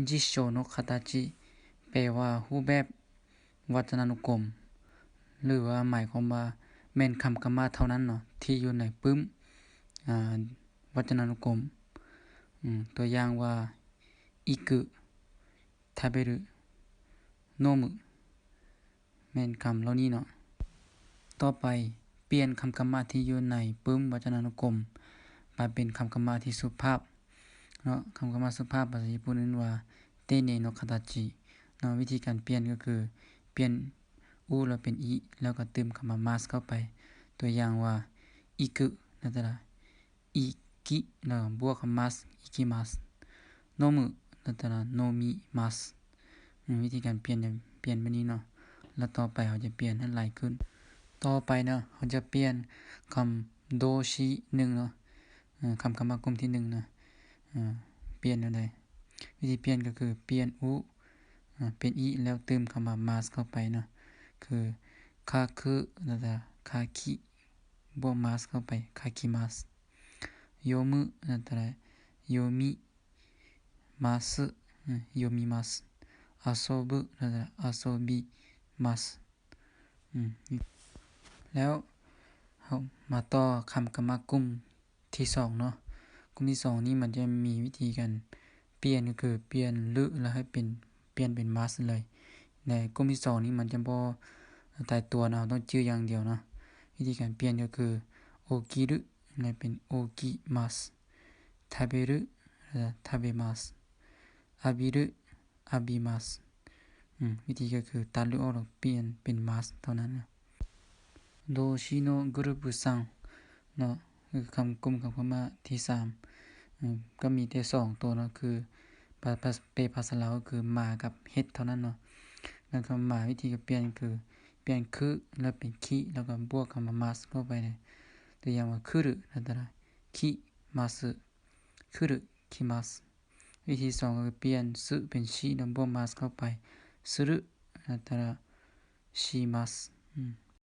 辞書の形 ແປວ່າຮູບແບບວັດຈະນານຸກົມ ຫຼືວ່າໝາຍຄວາມວ່າແມ່ນຄຳກຳມະເທົ່ານັ້ນເນາະ ທີ່ຢູ່ໃນປຶ້ມ ອາ ວັດຈະນານຸກົມ. ອາ ຕົວຢ່າງວ່າ 行く 食べる 飲む ແມ່ນຄຳເຫຼົ່ານີ້ເນາະ. ຕໍ່ໄປ, ປ່ຽນຄຳກຳມະທີ່ຢູ່ໃນປຶ້ມວັດຈະນານຸກົມມາເປັນຄຳກຳມະທີ່ສຸພາບເນາະ. ຄຳກຳມະສຸພາບ ພາສາຍີ່ປຸ່ນເອີ້ນວ່າ 丁寧の形 ເນາະ. ວິທີການປ່ຽນກໍຄື ປ່ຽນ う ແລ້ວເປັນ い ແລ້ວກໍຕື່ມຄຳວ່າ ます ເຂົ້າໄປ. ຕົວຢ່າງວ່າ 行く ແລ້ວກໍ いき ແລ້ວບວກກັບ ます いきます。飲む ແລ້ວກໍ のみます。ອືມ ວິທີການປ່ຽນຈະປ່ຽນແບບນີ້ເນາະ ແລ້ວຕໍ່ໄປເຮົາຈະປ່ຽນໃຫ້ຫຼາຍຂຶ້ນ. ຕໍ່ໄປເນາະ ເຮົາຈະປ່ຽນຄຳ 動詞 ໜຶ່ງເນາະ ເອີ ຄຳ ຄຳວ່າກຸ່ມທີໜຶ່ງເນາະ ເອີ ປ່ຽນແນວໃດ? ວິທີປ່ຽນກໍຄືປ່ຽນ う ເປັນ い ແລ້ວຕື່ມຄຳວ່າ ます ເຂົ້າໄປເນາະ ຄື かく ແລ້ວກໍ かき ບວກ ます ເຂົ້າໄປ かきます。 読む だったら 読みます うん 読みます。 遊ぶ だったら 遊びます。 ອືມ ແລ້ວເຮົາມາຕໍ່ຄຳກຳມະກຸ່ມທີສອງເນາະ. ກຸ່ມທີສອງນີ້ມັນຈະມີວິທີການປ່ຽນ ກໍຄືປ່ຽນ る ແລ້ວໃຫ້ເປັນ ປ່ຽນເປັນ ます ເລີຍ. ໃນກຸ່ມທີສອງນີ້ມັນຈະບໍ່ຕາຍຕົວເນາະ ເຮົາຕ້ອງຈື່ຢ່າງດຽວເນາະ. ວິທີການປ່ຽນກໍຄື 起きる ແລ້ວເປັນ 起きます。 食べる ແລ້ວກະ 食べます。 浴びる 浴びます。 ອືມ ວິທີກໍຄືຕັດ る ອອກ ແລ້ວປ່ຽນເປັນ ます ເທົ່ານັ້ນເນາະ. 動詞のグループさん ເນາະ ຄືຄຳ ກຸ່ມຄຳ ຄຳວ່າທີສາມ ອືມ ກໍມີແຕ່ສອງໂຕເນາະ ຄື ປະ ປະ ແປພາສາລາວກໍຄື ມາ ກັບ ເຮັດ ເທົ່ານັ້ນເນາະ. ແລ້ວຄຳມາ ວິທີການປ່ຽນຄື ປ່ຽນ く ແລ້ວເປັນ き ແລ້ວກໍບວກຄຳວ່າ ます ເຂົ້າໄປເລີຍ. ຕົວຢ່າງວ່າ くる だったら きます。 くる きます。 ວິທີສອງກໍຄືປ່ຽນ す ເປັນ し ແລ້ວບວກ ます ເຂົ້າໄປ する だったら します。 ອືມ